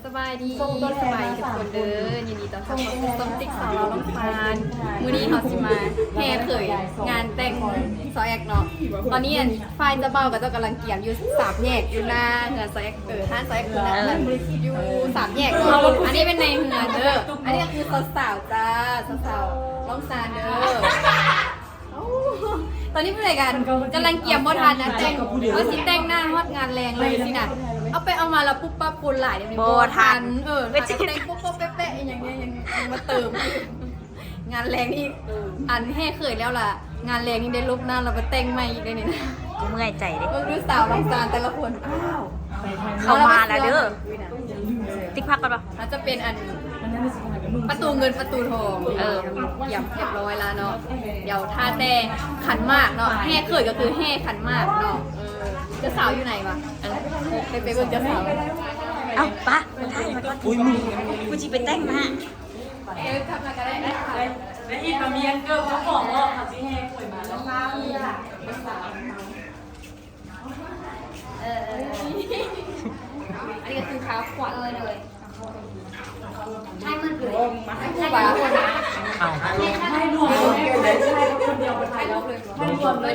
ສະບາຍດີ ສະບາຍດີທຸກຄົນເດີ ຍິນດີຕ້ອນຮັບເຂົ້າສູ່ຊ່ອງຕິກສາວລາວລອງຟານ. ມື້ນີ້ເຮົາຊິມາແຫ່ເຂີຍງານແຕ່ງຊາວແອັກເນາະ. ຕອນນີ້ອັນ ຝ່າຍເຈົ້າບ່າວເຂົາເຈົ້າກຳລັງກຽມຢູ່ສາມແຍກ ຢູ່ໜ້າເຮືອນຊາວແອັກ ເອີ ຮ້ານຊາວແອັກຢູ່ໜ້າເຮືອນ ຢູ່ສາມແຍກເນາະ. ອັນນີ້ເປັນໃນເຮືອນເດີ ອັນນີ້ກໍຄືສາວໆ ຈ້າ ສາວໆ ລອງຊານເດີ. ຕອນນີ້ເປັນໃດກັນ ກຳລັງກຽມບໍ່ທັນນະ ແຕ່ງ ວ່າຊິແຕ່ງໜ້າຮອດງານແລງເລີຍຊີ້ນະ. ເອົາໄປເອົາມາແລ້ວປຸບປັບຄົນຫຼາຍ ບໍ່ທັນ ບໍ່ທັນ ເອີ ຖ້າຈະແຕ່ງປົະໆແປະໆອີ່ຫຍັງນີ້ ຍັງ ຍັງມາເຕີມ ງານແລງນີ້ ອັນແຫ່ເຂີຍແລ້ວລະ ງານແລງນີ້ໄດ້ລົບໜ້າລະມາແຕ່ງໃໝ່ອີກໄດ໋ນີ້ນະ. ເມື່ອຍໃຈເດ້ ເບິ່ງດູສາວລອງຊານແຕ່ລະຄົນ ອ້າວ ເຂົ້າມາແລ້ວເດີ. ຕິກພັກກ່ອນບໍ່? ອາດຈະເປັນອັນປະຕູເງິນປະຕູທອງ ເອີ ກຽມຮຽບຮ້ອຍແລ້ວເນາະ. ດຽວຖ້າແຕ່ຂັນໝາກເນາະ ແຫ່ເຂີຍກໍຄືແຫ່ຂັນໝາກເນາະ. ເອີ ເຈົ້າສາວຢູ່ໃນວະ? ໄປ ໄປເບິ່ງເຈົ້າສາວ. ເອົ້າ ປະ ໄປຖ່າຍມາກ່ອນ ອຸ້ຍ ມຶງ ກູຊິໄປແຕ່ງໜ້າ. ເອີ ກັບມາກໍໄດ້ ໄດ້ ໄດ້ອີກ ກະມີອັນເກີບເຈົ້າຂອງອອກ ເຂົາຊິແຫ່ເຂີຍມາແລ້ວ. ເອີ ເອີ ເອີ ອັນນີ້ກໍຄືຂາຂວັນເລີຍ ໃຫ້ໝົດເລີຍ ໃຫ້ໝົດເລີຍ. ເອົ້າ ໃຫ້ລວມເລີຍ ໃຫ້ຄົນດຽວໄປຖ່າຍແລ້ວ ໃຫ້ລວມເລີຍ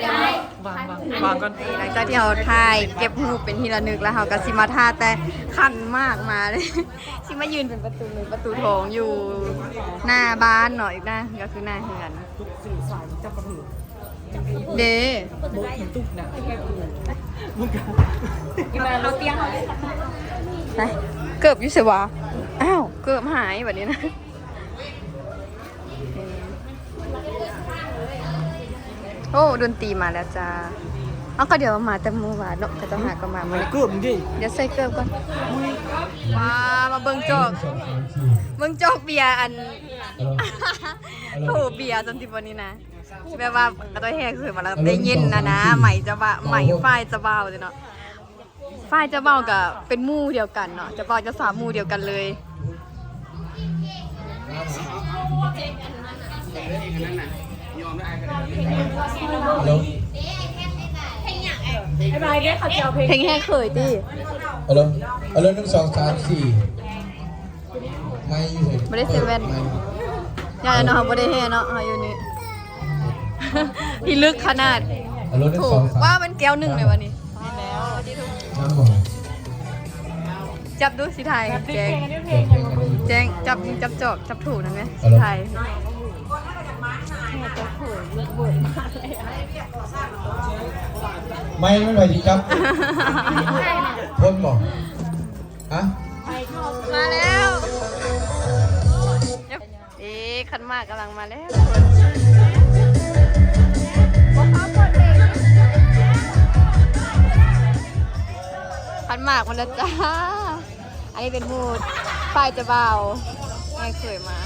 ວາງ ວາງ ວາງກ່ອນ. ຫຼັງຈາກທີ່ເຮົາຖ່າຍເກັບຮູບເປັນທີ່ລະນຶກແລ້ວ ເຮົາກໍຊິມາຖ້າແຕ່ຂັນໝາກມາເລີຍ ຊິມາຢືນເປັນປະຕູເງິນປະຕູທອງຢູ່ໜ້າບ້ານເນາະ ອີກນະ ກໍຄືໜ້າເຮືອນ. ເດ້ ໄປ ເກີບຢູ່ໃສວະ? ອ້າວ ເກີບຫາຍບັດນີ້ນະ. ໂອ້ ດົນຕີມາແລ້ວຈ້າ. ເອົາ ກໍດຽວມາແຕ່ມື້ວານເນາະ ເຂົາເຈົ້າຫາກໍມາມື້ນີ້. ເກີບເດ້ ດຽວໃສ່ເກີບກ່ອນ. ວ້າ ມາເບິ່ງຈອກ ເບິ່ງຈອກເບຍ ອັນ ໂຖເບຍ ຊັ້ນຕິບໍ່ນີ້ນະ. ແບບວ່າກະຕ້ອຍແຫ່ເຂີຍມາແລ້ວໄດ້ຍິນນະນະ ໄໝເຈົ້າບ່າວ ໄໝຝ່າຍເຈົ້າບ່າວເນາະ. ຝ່າຍເຈົ້າບ່າວກະເປັນໝູ່ດຽວກັນເນາະ ເຈົ້າບ່າວເຈົ້າສາວໝູ່ດຽວກັນເລີຍ. ເພງແຫ່ເຂີຍຕິ ເພງແຫ່ເຂີຍຕິ ເອົາເລີຍ ເອົາເລີຍ ໜຶ່ງ ສອງ ສາມ ສີ່. ໄມຢູ່ໃສ? ບໍ່ໄດ້ໃສ່ແວ່ນ. ຢ່າເນາະ ເຮົາບໍ່ໄດ້ແຫ່ເນາະ ເຮົາຢູ່ນີ້ ພິລຶກຂະໜາດ. ໂຖ ວ່າມັນແກ້ວໜຶ່ງເລີຍວະນີ້. ຈັບດູຊິຖ່າຍແຈ້ງ ແຈ້ງ ຈັບ ຈັບຈອກ ຈັບຖູກນັ້ນແມະ ຊິຖ່າຍ. ໄມມັນໄປຊິຈັບ ຄົນບໍ່? ຮະ ມາແລ້ວ. ເອ ຂັນໝາກກຳລັງມາແລ້ວ. ຂັນໝາກມາແລ້ວຈ້າ. ອັນນີ້ເປັນໝູ່ຝ່າຍເຈົ້າບ່າວ ໃຫ້ເຂີຍມາ.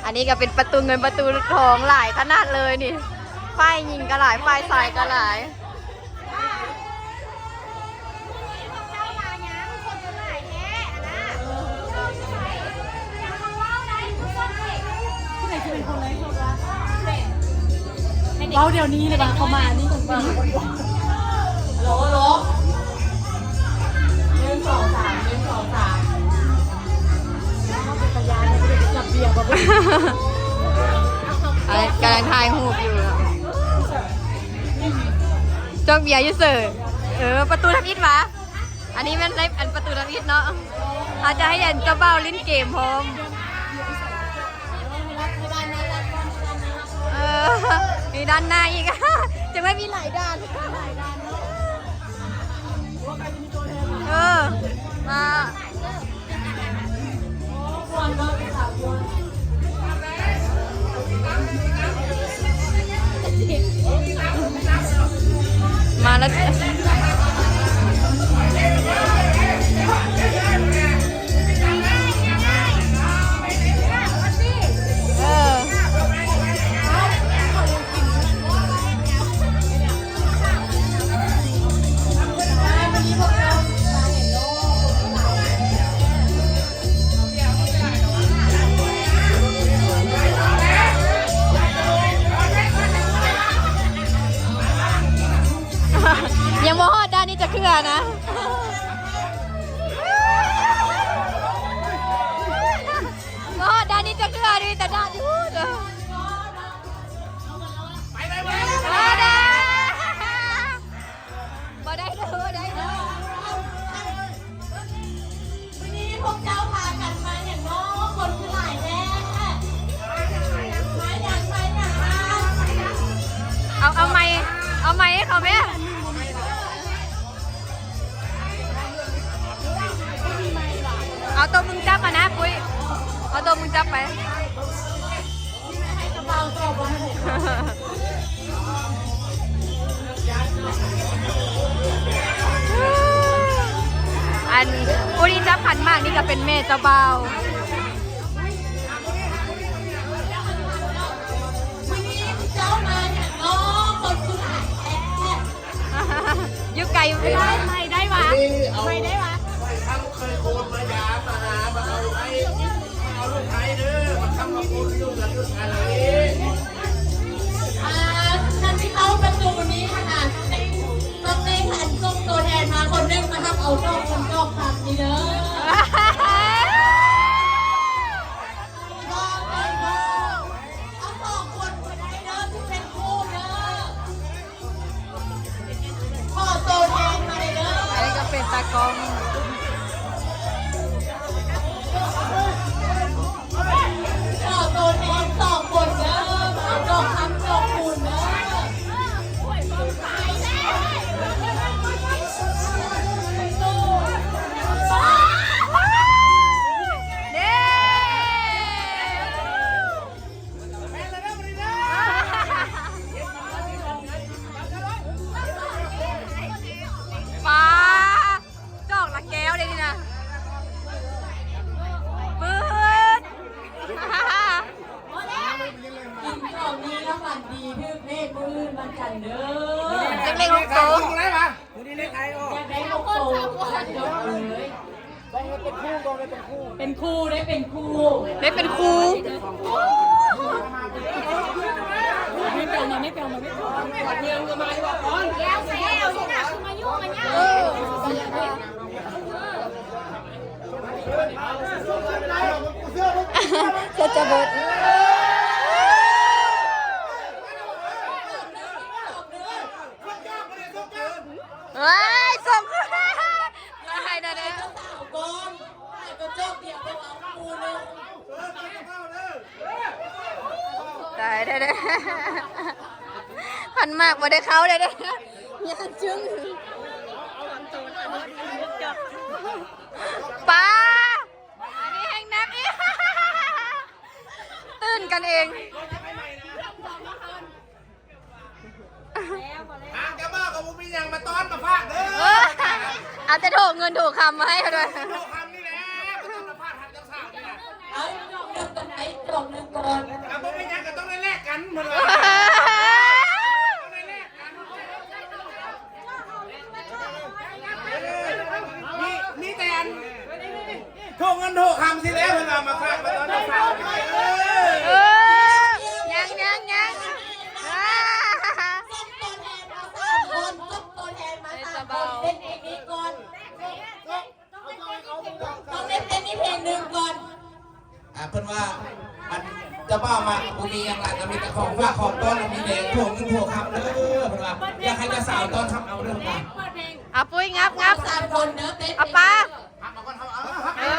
ອັນນີ້ກໍເປັນປະຕູເງິນປະຕູທອງຫຼາຍຂະໜາດເລີຍນີ້ ຝ່າຍຍິງກໍຫຼາຍ ຝ່າຍຊາຍກໍຫຼາຍ. ຜູ້ໃດຊິເປັນຄົນເລີຍ ເວົ້າດຽວນີ້ເລີຍວ່າເຂົາມານີ້ ໂລໂລ ໜຶ່ງ ສອງ ສາມ ໜຶ່ງ ສອງ ສາມ. ກຳລັງຖ່າຍຮູບຢູ່ ຈອກເບຍຢູ່ເສີ. ເອີ ປະຕູທຳອິດຫວາ? ອັນນີ້ແມ່ນໃນອັນປະຕູທຳອິດເນາະ ເຮົາຈະໃຫ້ອັນເຈົ້າບ່າວຫຼິ້ນເກມພ້ອມ. ເອີ ມີດ້ານໜ້າອີກ ຈັ່ງວ່າມີຫຼາຍດ້ານ ເອີ ມາ. ມາແລ້ວ ເອີ. ກັບໄປ ອັນຜູ້ທີ່ຈັບຂັນໝາກນີ້ກໍເປັນແມ່ເຈົ້າບ່າວ. ຢູ່ໄກ ໄມ້ໄດ້ວະ ໄມ້ໄດ້ວະ ໄມ້ໄດ້ວະ ເຄີຍໂຄນມາຢາມມາຫາ ມາເອົາໄມ້ ມາເອົາລູກໄມ້ເດີ ມາຄຳມາໂຄນຢູ່ກັນຢູ່ທະເລ. ອ່າ ທ່ານທີ່ເຂົ້າປະຕູນີ້ຫັ້ນນະ ຕ້ອງໄດ້ ຕ້ອງໄດ້ ອັນ ສົ່ງຕົວແທນມາຄົນໜຶ່ງ ມາຮັບເອົາດອກເງິນດອກຄຳນີ້ເດີ. ເອົາສອງຄົນກໍໄດ້ເດີ ທີ່ເປັນຄູ່ເດີ. ຂໍໂຕແທນມາເລີຍເດີ. ອັນນີ້ກໍເປັນຕາກ້ອງ. ຂໍໂຕແທນສອງຄົນເດີ ມາເອົາດອກຄຳດອກຄູນເດີ. ເດ້. ປາ ດອກລະແກ້ວເດ້ນີ້ນະ ປຶດ. ກິນເຂົ້າດີແລ້ວຝັນດີ ຖືກເລກມື້ອື່ນວັນຈັນເດີ. ຖືກເລກຫົກໂຕ. ມື້ນີ້ເລກໄທອອກ ຢາກໄດ້ຫົກໂຕ ເປັນຄູ່ ເປັນຄູ່ ໄດ້ເປັນຄູ່ ໄດ້ເປັນຄູ່. ໄປເອົາມາ ໄປເອົາມາ ໄປເອົາມາ ແລ້ວແຊວນີ້ນະ ຄືມາຫຍຸ້ງມາຫຍັງ. ເສຍຈະເບິດ. ເອີຍ ສົ່ງ ໃຫ້ໄດ້ເດີ. ຕາຍແທ້ໆ ຄັນໝາກບໍ່ໄດ້ເຂົ້າແທ້ໆ ຍ່າງຈຶ້ງ. ປາ ອັນນີ້ແຮ່ງໜັກອີກ ຕື່ນກັນເອງ. ທາງເຈົ້າບ່າວກໍບໍ່ມີຫຍັງມາຕ້ອນມາຝາກເດີ. ເອີ ເອົາແຕ່ໂຖເງິນໂຖຄຳມາໃຫ້ເຂົາດ້ວຍ. ໂຖຄຳນີ້ແຫຼະ ມາຕ້ອນມາຝາກທາງເຈົ້າສາວນີ້ນະ. ເອົາດອກໜຶ່ງກ່ອນ ດອກໜຶ່ງກ່ອນ. ອ່າ ບໍ່ມີຫຍັງກໍຕ້ອງໄດ້ແລກກັນ ເພິ່ນວ່າ ຕ້ອງໄດ້ແລກກັນ. ມີ ມີແຕ່ອັນ ໂຖເງິນໂຖຄຳຊີ້ແຫຼະ ເພິ່ນວ່າມາຝາກ ມາຕ້ອນມາຝາກ. ເອີ ຍັງ ຍັງ ຍັງ ສົ່ງຕົວແທນມາສາມຄົນ ສົ່ງຕົວແທນມາສາມຄົນ ເຕັ້ນເພງນີ້ກ່ອນ ຕ້ອງໄດ້ເຕັ້ນອີກເພງໜຶ່ງກ່ອນ. ອ່າ ເພິ່ນວ່າ ອັນ ເຈົ້າບ່າວມາ ບໍ່ມີຫຍັງຫຼາຍ ກໍມີແຕ່ຂອງຝາກຂອງຕ້ອນ ມີແຕ່ໂຖເງິນໂຖຄຳເດີ ເພິ່ນວ່າ ຢາກໃຫ້ເຈົ້າສາວຕ້ອນຮັບເອົາເດີ. ເອົາປຸ້ຍ ງັບ ງັບ ສາມຄົນເດີ ເຕັ້ນ ເອົາປາ ເອີ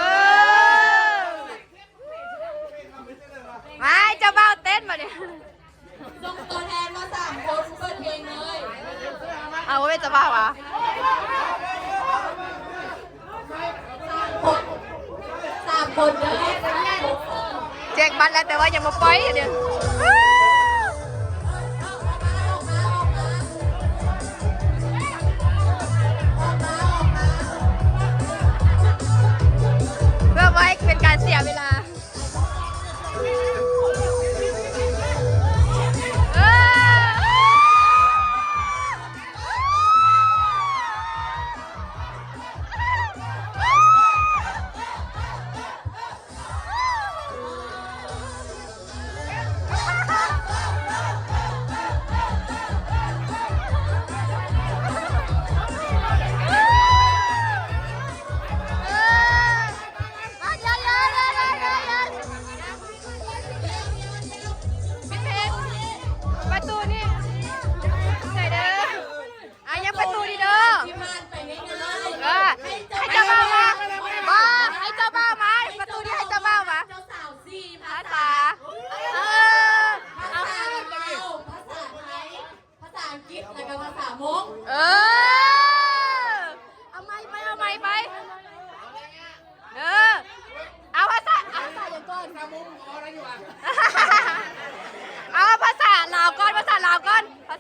ມາ ເຈົ້າບ່າວເຕັ້ນບາດນີ້. ສົ່ງຕົວແທນມາສາມຄົນ ເປີດເພງເລີຍ. ເອົາ ເປັນເຈົ້າບ່າວຫວາ? ສາມຄົນ ສາມຄົນເດີ. ແຈກບັດແລ້ວ ແຕ່ວ່າຍັງບໍ່ປ່ອຍເດີ. ເພື່ອບໍ່ໃຫ້ເປັນການເສຍເວລາ. ເອີ.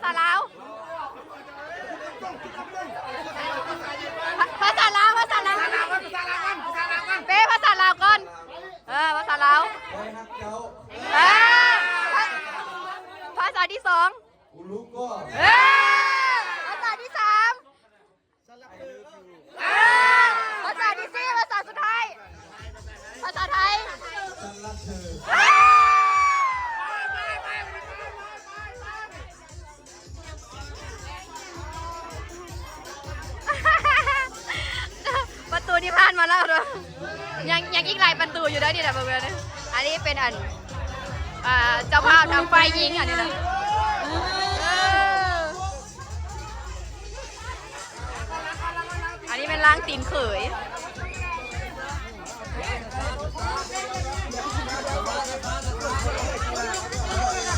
ສາລາວ ພາສາລາວ ພາສາລາວ ເປ້ ພາສາລາວກ່ອນ ເອີ ພາສາລາວ ເອີ ພາສາທີສອງ ເອີ ພາສາທີສາມ ເອີ ພາສາທີສີ່ ພາສາສຸດທ້າຍ ພາສາໄທ ປະຕູນີ້ຜ່ານມາແລ້ວເດີ ຍັງ ຍັງອີກຫຼາຍປະຕູຢູ່ເດີນີ້ນະ ເບິ່ງເດີ ອັນນີ້ເປັນອັນ ອ່າ ເຈົ້າພາບທາງຝ່າຍຍິງ ອັນນີ້ນະ ເອີ ອັນນີ້ແມ່ນລ້າງຕີນເຂີຍ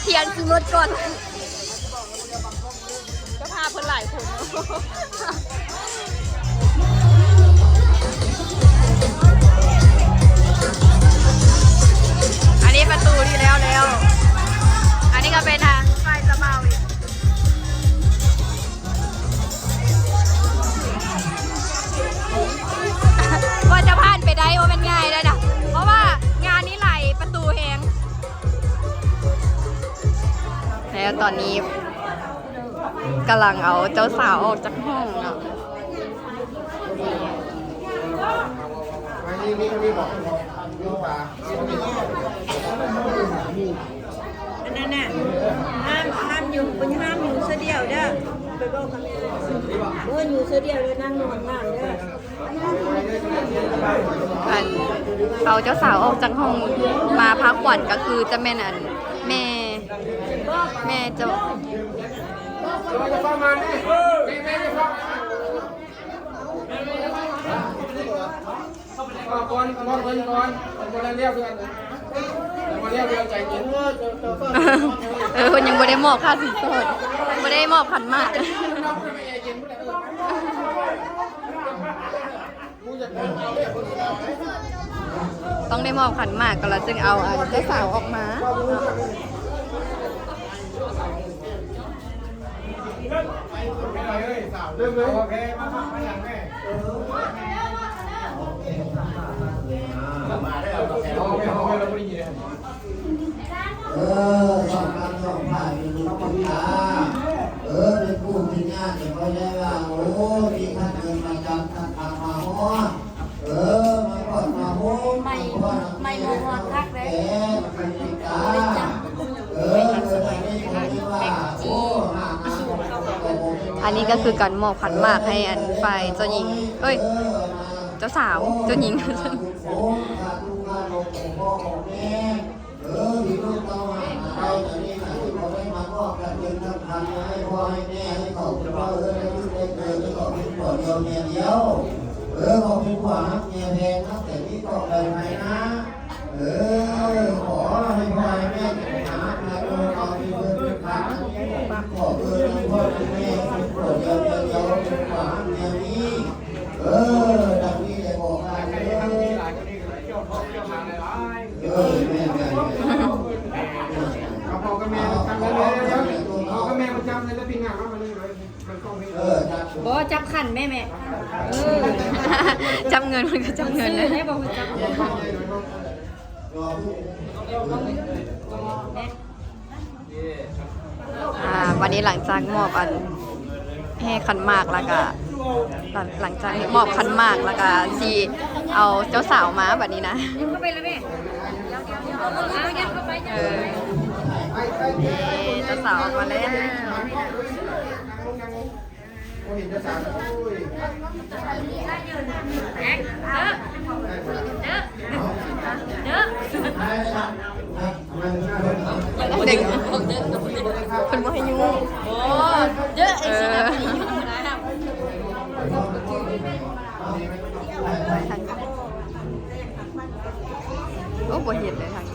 ທຽນຊື້ລົດກ່ອນ ເຈົ້າພາບເພິ່ນຫຼາຍຄົນ ອັນນີ້ປະຕູທີ່ແລ້ວແລ້ວ ອັນນີ້ກໍເປັນທາງຝ່າຍເຈົ້າບ່າວອີກ ກວ່າຈະຜ່ານໄປໄດ້ບໍ່ແມ່ນງ່າຍເດ້ນະ ເພາະວ່າງານນີ້ຫຼາຍປະຕູແຮງ ແລ້ວຕອນນີ້ກຳລັງເອົາເຈົ້າສາວອອກຈາກຫ້ອງເນາະ. ອັນນັ້ນນະ ຫ້າມ ຫ້າມຢູ່ ເພິ່ນຫ້າມຢູ່ເທື່ອດຽວເດີ ໄປບອກກັບແມ່ ເພິ່ນຢູ່ເທື່ອດຽວແລ້ວນາງນອນນານເດີ ອັນ ເອົາເຈົ້າສາວອອກຈາກຫ້ອງມາພາຂວັນ ກໍຄືຈະແມ່ນ ອັນ ແມ່ ແມ່ເຈົ້າ ເອີ ເພິ່ນຍັງບໍ່ໄດ້ມອບຄ່າສິນສອດ ບໍ່ໄດ້ມອບຂັນໝາກ ຕ້ອງໄດ້ມອບຂັນໝາກກ່ອນ ແລ້ວຈຶ່ງເອົາ ອັນ ເຈົ້າສາວອອກມາ. ເອີ ສອງພັນສອງພັນ ເອີ ເປັນປູ່ເປັນຍ່າ ເຂົາໄດ້ວ່າ ໂອ້ ມີທ່ານເດີນມາຈຳ ທ່ານພາມາຮອດ ເອີ ມາກອດມາໂຮມ ໃໝ່ ໃໝ່ບໍ່ຮອດຄັກເດ້ ເອີ ເອີ ອັນນີ້ເຂົາເອີ້ນວ່າ ໂອ້ ອັນນີ້ກໍຄືການມອບຂັນໝາກໃຫ້ ອັນ ຝ່າຍເຈົ້າຍິງ ເອີຍ ເຈົ້າສາວ ເຈົ້າຍິງ ເອີ ທີ່ລູກເຕົ້າຫາເຮົາ ອັນນີ້ນະ ທີ່ເຂົາໄດ້ມາມອບກັນເປັນທຳທານໃຫ້ພໍ່ໃຫ້ແມ່ ໃຫ້ເຂົາເປັນພໍ່ເອີ ໃຫ້ລູກໄດ້ເກີດ ໃຫ້ເຂົາເປັນຜົວດຽວແມ່ດຽວ ເອີ ເຂົາເປັນຜົວຮັກເມຍແພງ ນັບແຕ່ນີ້ຕໍ່ໄປພາຍໜ້າ ເອີ ຂໍໃຫ້ພໍ່ໃຫ້ແມ່ ໃຫ້ຮັກໃຫ້ໂອ ເຂົາເປັນເພິ່ນເປັນພາ ຂໍເກີດເປັນພໍ່ເປັນແມ່ ເປັນຜົວດຽວແມ່ດຽວ ເປັນຜົວຮັກເມຍມີ ເອີ ດັ່ງນີ້ແຫຼະ ບອກກັນເດີ. ເອີ ແມ່ນໆ ເອົາພໍ່ກັບແມ່ປະຈຳເລີຍ ເອົາພໍ່ກັບແມ່ປະຈຳເລີຍ ແລ້ວປີໜ້າເຮົາມາເລີຍ ເອີ ຈັບ ບໍ່ ຈັບຂັນແມ່ ແມ່ ເອີ ຈັບເງິນ ມັນກໍຈັບເງິນ ຊື່ ແມ່ ບໍ່ຮູ້ຈັກ ອ່າ ບັດນີ້ຫຼັງຈາກມອບອັນແຫ່ຂັນໝາກແລ້ວກະ ຫຼັງ ຫຼັງຈາກມອບຂັນໝາກແລ້ວກະຊິເອົາເຈົ້າສາວມາບັດນີ້ນະ ເອີ ເຈົ້າສາວອອກມາແລ້ວ. ບໍ່ເຫັນຈະສານ ໂອ້ຍ ເດັກ ເພິ່ນບໍ່ໃຫ້ຫຍຸ້ງ ໂອ້ ເດີ ເອີ ໂອ້ ບໍ່ເຫັນເລີຍທາງນີ້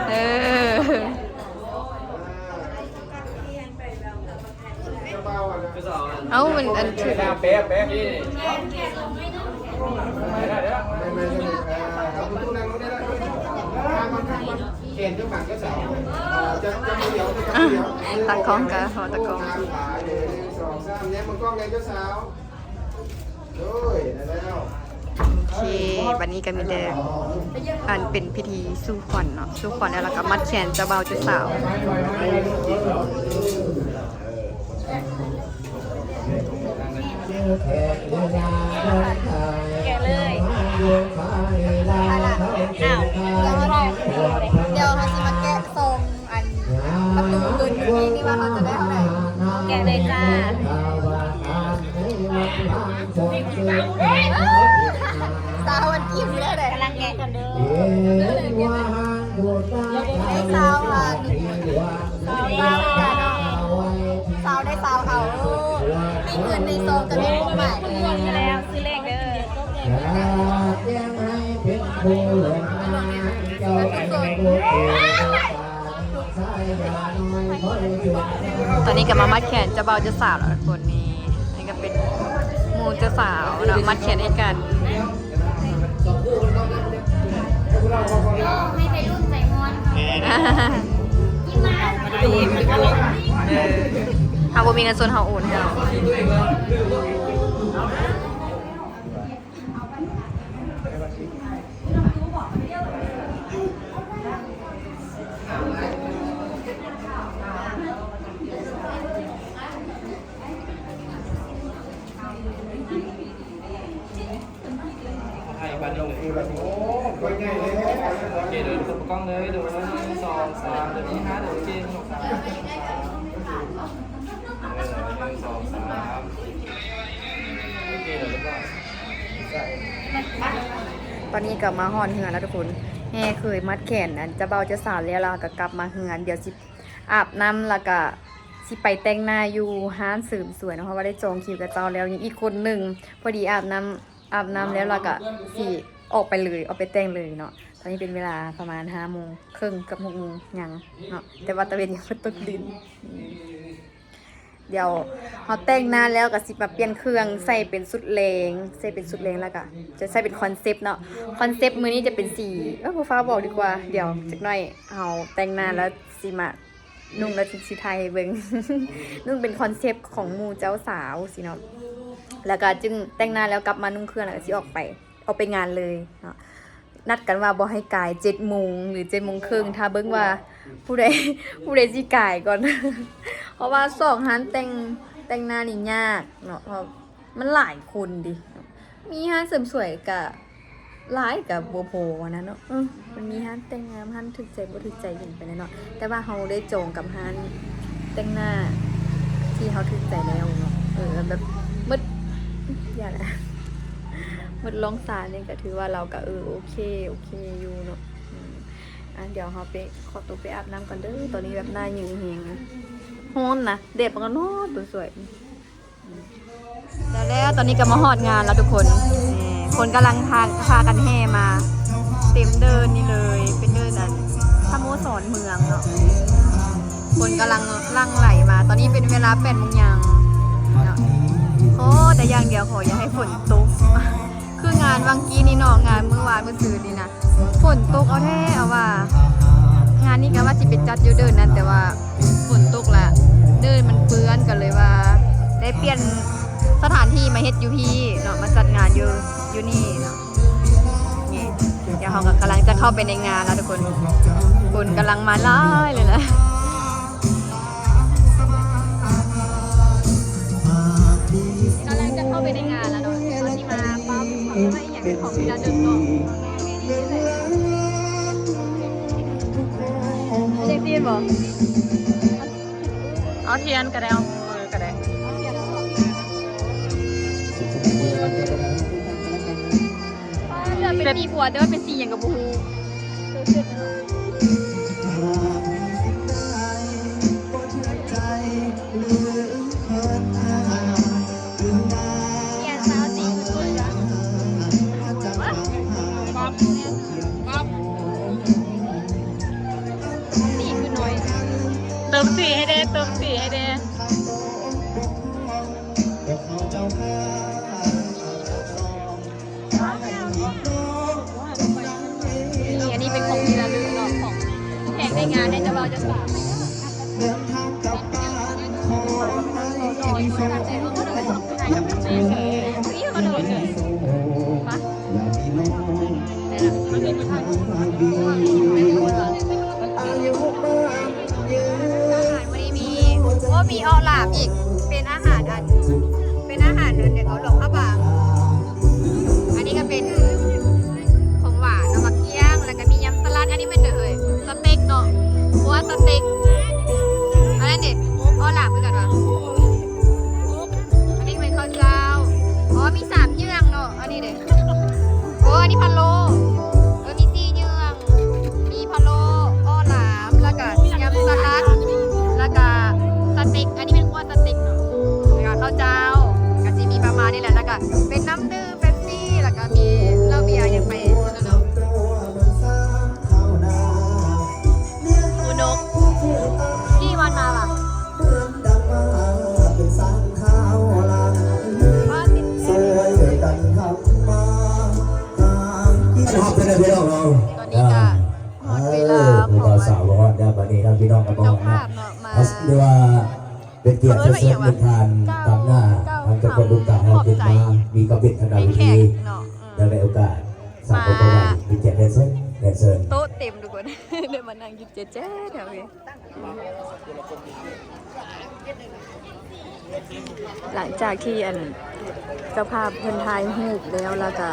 ເອີ. ເອົ້າ ມັນອັນຖືກ ຕາກ້ອງກະ ເຮົາຕາກ້ອງ ໂອເຄ ບັດນີ້ກະມີແຕ່ ອັນເປັນພິທີສູ່ຂວັນເນາະ ສູ່ຂວັນແລ້ວ ແລ້ວກະມັດແຂນເຈົ້າບ່າວເຈົ້າສາວ. ແກະເລີຍ ອ້າວ ດຽວເຮົາຊິມາແກະຊອງ ອັນປະຕູເງິນທີ່ວ່າເຮົາຈະໄດ້ເທົ່າໃດ ແກະເລີຍຈ້າ ຊາວພັນກີບ ຊິໄດ້ເທົ່າໃດ ກຳລັງແກະກັນເດີ ໄດ້ຊາວພັນ ຊາວ ຊາວ ຊາວ ໄດ້ຊາວເອົາ ມີເງິນໃນຊອງກະມີຄວາມໝາຍແລ້ວ ຊື້ເລກເດີ. ຕອນນີ້ກະມາມັດແຂນເຈົ້າບ່າວເຈົ້າສາວແລ້ວທຸກຄົນ ນີ້ ນີ້ກະເປັນໝູ່ເຈົ້າສາວເນາະ ມັດແຂນໃຫ້ກັນ. ເຮົາບໍ່ມີເງິນສົດ ເຮົາໂອນໃຫ້ເອົາ. ໂອເຄ ເດີ ເປີດກ້ອງເລີຍ ເດີ ໜຶ່ງ ສອງ ສາມ ເດີ ມີຫ້າ ເດີ ໂອເຄ ໜຶ່ງ ສອງ ສາມ ເດີ ໜຶ່ງ ສອງ ສາມ ໂອເຄ ເດີ ຮຽບຮ້ອຍ. ຕອນນີ້ກະມາຮອດເຮືອນແລ້ວທຸກຄົນ ແຫ່ເຂີຍມັດແຂນອັນເຈົ້າບ່າວເຈົ້າສາວແລ້ວ ແລ້ວກະກັບມາເຮືອນ ດຽວຊິອາບນ້ຳ ແລ້ວກະຊິໄປແຕ່ງໜ້າຢູ່ຮ້ານເສີມສວຍເນາະ ເພາະວ່າໄດ້ຈອງຄິວກັບເຂົາເຈົ້າແລ້ວ ຍັງອີກຄົນໜຶ່ງ ພໍດີອາບນ້ຳ ອາບນ້ຳແລ້ວ ແລ້ວກະຊິອອກໄປເລີຍ ອອກໄປແຕ່ງເລີຍເນາະ. ຕອນນີ້ເປັນເວລາປະມານຫ້າໂມງເຄິ່ງກັບຫົກໂມງຫຍັງເນາະ ແຕ່ວ່າຕາເວັນຍັງບໍ່ຕົກດິນ. ດຽວເຮົາແຕ່ງໜ້າແລ້ວກະຊິມາປ່ຽນເຄື່ອງ ໃສ່ເປັນຊຸດແລງ ໃສ່ເປັນຊຸດແລງ ແລ້ວກະຈະໃສ່ເປັນຄອນເຊັບເນາະ. ຄອນເຊັບມື້ນີ້ຈະເປັນສີ ເອີ ບໍ່ຟ້າວບອກດີກວ່າ ດຽວຈັກໜ້ອຍເຮົາແຕ່ງໜ້າແລ້ວຊິມານຸ່ງ ແລ້ວຊິຖ່າຍໃຫ້ເບິ່ງ ນຸ່ງເປັນຄອນເຊັບຂອງໝູ່ເຈົ້າສາວຊີ້ເນາະ. ແລ້ວກະຈຶ່ງແຕ່ງໜ້າແລ້ວກັບມານຸ່ງເຄື່ອງ ແລ້ວກະຊິອອກໄປ ອອກໄປງານເລີຍເນາະ. ນັດກັນວ່າບໍ່ໃຫ້ກາຍເຈັດໂມງ ຫຼື ເຈັດໂມງເຄິ່ງ ຖ້າເບິ່ງວ່າຜູ້ໃດ ຜູ້ໃດຊິກາຍກ່ອນ ເພາະວ່າຊອກຮ້ານແຕ່ງ ແຕ່ງໜ້ານີ້ຍາກເນາະ ເພາະມັນຫຼາຍຄົນເດ ມີຮ້ານເສີມສວຍກະຫຼາຍ ກະບໍ່ພໍຫັ້ນນະເນາະ. ເອີ ມັນມີຮ້ານແຕ່ງງານ ຮ້ານຖືກໃຈບໍ່ຖືກໃຈຫຍັງໄປແລ້ວເນາະ ແຕ່ວ່າເຮົາໄດ້ຈອງກັບຮ້ານແຕ່ງໜ້າທີ່ເຮົາຖືກໃຈແລ້ວເນາະ. ເອີ ແບບໝົດ ຢ່າລະ ໝົດລອງຊານີ້ກະຖືວ່າລາວກະ ເອີ ໂອເຄ ໂອເຄຢູ່ເນາະ. ອືມ ອ່ະ ດຽວເຮົາໄປ ຂໍຕົວໄປອາບນ້ຳກ່ອນເດີ ຕອນນີ້ແບບໜ້າເຫຍື້ອແຮງ ຮ້ອນນະ ແດດມັນກະຮ້ອນ ຕົວສວຍ. ແລ້ວ ແລ້ວຕອນນີ້ກະມາຮອດງານແລ້ວທຸກຄົນ ຄົນກຳລັງພາ ພາກັນແຫ່ມາເຕັມເດີ່ນນີ້ເລີຍ ເປັນເດີ່ນອັນສະໂມສອນເມືອງເນາະ ຄົນກຳລັງຫຼັ່ງໄຫຼມາ. ຕອນນີ້ເປັນເວລາແປດໂມງຫຍັງເນາະ. ຂໍແຕ່ຢ່າງດຽວ ຂໍຢ່າໃຫ້ຝົນຕົກ ຄືງານຫວ່າງກີ້ນີ້ເນາະ ງານມື້ວານມື້ຊືນນີ້ນະ ຝົນຕົກເອົາແທ້ເອົາວ່າ. ງານນີ້ກະວ່າຊິໄປຈັດຢູ່ເດີ່ນນັ້ນ ແຕ່ວ່າຝົນຕົກລະ ເດີ່ນມັນເປື້ອນ ກະເລີຍວ່າໄດ້ປ່ຽນສະຖານທີ່ມາເຮັດຢູ່ພີ້ເນາະ ມາຈັດງານຢູ່ ຢູ່ນີ້ເນາະ. ນີ້ ດຽວເຮົາກະກຳລັງຈະເຂົ້າໄປໃນງານແລ້ວທຸກຄົນ ຄົນກຳລັງມາຫຼາຍເລີຍລະ. ກຳລັງຈະເຂົ້າໄປໃນງານແລ້ວເນາະ ເຮົາຊິມາປ້າວເບິ່ງວ່າອີ່ຫຍັງເປັນຂອງທີ່ລະລຶກເນາະ. ເຊັກຊີບໍ່? ເອົາທຽນກະໄດ້ ເອົາມືກະໄດ້. ເລືອກເປັນສີບົວ ແຕ່ວ່າເປັນສີຫຍັງກະບໍ່ຮູ້. ເຕີມສີໃຫ້ແດ່ ເຕີມສີໃຫ້ແດ່. ເດີນທາງກັບບ້ານ ຂໍໃຫ້ມີໂຊກ ຢ່າມີໂຊກ ຢ່າມີໂລກ ເດີນທາງດີ ອາຍຸໝັ້ນຍືນ ອາຫານມື້ນີ້ມີ ໂອ້ ມີເອາະຫຼາມອີກ ເປັນອາຫານອັນ ເປັນອາຫານອັນຫຍັງເກາະ ຫຼວງພະບາງ. ອັນນີ້ກໍເປັນຂອງຫວານເນາະ ໝາກກ້ຽງ ແລ້ວກໍມີຍຳສະຫຼັດ. ອັນນີ້ແມ່ນຫຍັງເອີຍ? ສະເຕັກເນາະ ຄົວສະເຕັກ. ອັນນັ້ນເດ ເອາະຫຼາມຄືກັນຫວາ? ອັນນີ້ແມ່ນເຂົ້າເຈົ້າ. ອໍ ມີສາມຢ່າງເນາະ. ອັນນີ້ເດ ໂອ້ ອັນນີ້ພະໂລ້ ເອີ ມີສີ່ຢ່າງ ມີພະໂລ້ ເອາະຫຼາມ ແລ້ວກະຍຳສະຫຼັດ ແລ້ວກະສະເຕັກ. ອັນນີ້ແມ່ນຄົວສະເຕັກເນາະ ແລ້ວກະເຂົ້າເຈົ້າ ກະຊິມີປະມານນີ້ແຫຼະ ແລ້ວກະເປັນນ້ຳດື່ມ ເປັບຊີ ແລ້ວກະມີເຫຼົ້າເບຍຫຍັງໄປ ຄູນົກ ທີ່ວັນມາລະ ຕອນນີ້ກະຮອດເວລາຂອງເຈົ້າພາບເນາະ ມາ ເອີ້ຍ ຜູ້ບ່າວສາວກໍຮອດແລ້ວ ບັດນີ້ເນາະ ພີ່ນ້ອງກໍມາຮອດແລ້ວ ເຂົາເອີ້ນວ່າຫຍັງຫວະ? ຖືວ່າເປັນກຽດເຊີດເຊີນທ່ານ ເຈົ້າ ຕາງໜ້າ ເຈົ້າ ທາງເຈົ້າຂອງບຸນຕາຮອດຂຶ້ນມາ ມີກະເປັນຄະນະເວທີ ເນາະ ເອີ ເນື່ອງໃນໂອກາດສາມຄົນ ເອີ ເຂົ້າມາ ມີກຽດເຊີດເຊີນ ເຊີນ ໂຕະເຕັມທຸກຄົນ ໄດ້ມານັ່ງຢູ່ແຈະໆແຖວນີ້. ຫຼັງຈາກທີ່ອັນເຈົ້າພາບເພິ່ນຖ່າຍຮູບແລ້ວ ແລ້ວກະ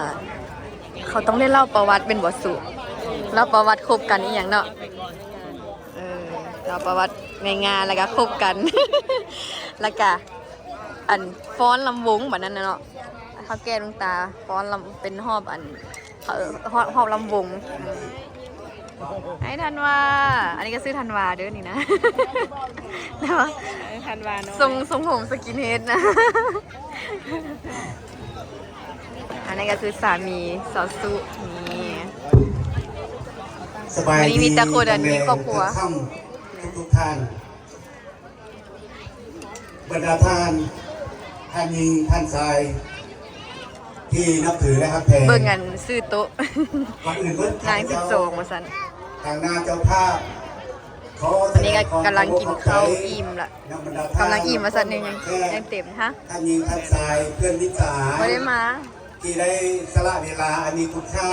ເຂົາຕ້ອງໄດ້ເລົ່າປະຫວັດແມ່ນບໍ່ສຸ? ເລົ່າປະຫວັດຄົບກັນອີ່ຫຍັງເນາະ ເອີ ເລົ່າປະຫວັດໃນງານ ແລ້ວກະຄົບກັນ ແລ້ວກະອັນຟ້ອນລຳວົງບັດນັ້ນນະເນາະ ເຖົ້າແກ່ລຸງຕາຟ້ອນລຳ ເປັນຮອບອັນ ເຂົາເອີ້ນຮອບ ຮອບລຳວົງ. ໄອ້ທັນວາ ອັນນີ້ກໍຊື່ທັນວາເດີນີ້ນະ ເນາະ ເອີ ທັນວາເນາະ ຊົງ ຊົງຜົມສະກິນເຮດນະ. ອັນນີ້ກໍຄືສາມີສາວສຸ ນີ້ ສະບາຍດີ ມີແຕ່ຄົນອັນມີຄອບຄົວ ທຸກໆທ່ານ. ບັນດາທ່ານ ທ່ານຍິງ ທ່ານຊາຍ ທີ່ນັບຖື ແລະ ຮັກແພງ ເບິ່ງອັນຊື່ໂຕະ ກ່ອນອື່ນເບິດ ນາງສິບສອງວ່າຊັ້ນ ທາງໜ້າເຈົ້າພາບ ຂໍສະແດງຄວາມເຄົາລົບຂອບໃຈ ອັນນີ້ກໍກຳລັງກິນເຂົ້າອີ່ມລະ ນຳບັນດາທ່ານ ກຳລັງອີ່ມວ່າຊັ້ນ ຍັງ ຍັງເຕັມ ຮະ ທ່ານຍິງ ທ່ານຊາຍ ເພື່ອນມິດສະຫາຍ ບໍ່ໄດ້ມາ ທີ່ໄດ້ສະຫຼະເວລາອັນມີຄຸນຄ່າ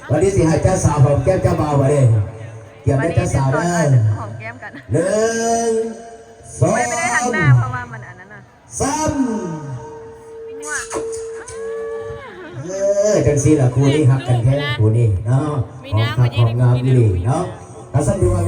ວັນນີ້ຊິໃຫ້ເຈົ້າສາວຫອມແກ້ມເຈົ້າບ່າວບັດນີ້ ກຽມເດີເຈົ້າສາວເດີ ຫອມແກ້ມກັນ ໜຶ່ງ ສອງ ບໍ່ໄດ້ ບໍ່ໄດ້ທັງໜ້າ ເພາະວ່າມັນອັນນັ້ນນະ ສາມ ເອີ ຈັ່ງຊີ້ລະ ຄູ່ນີ້ຮັກກັນແທ້ ຄູ່ນີ້ເນາະ ຫອມຄັກຫອມງາມອີ່ຫຼີເນາະ ກະຊັ້ນຖືວ່າ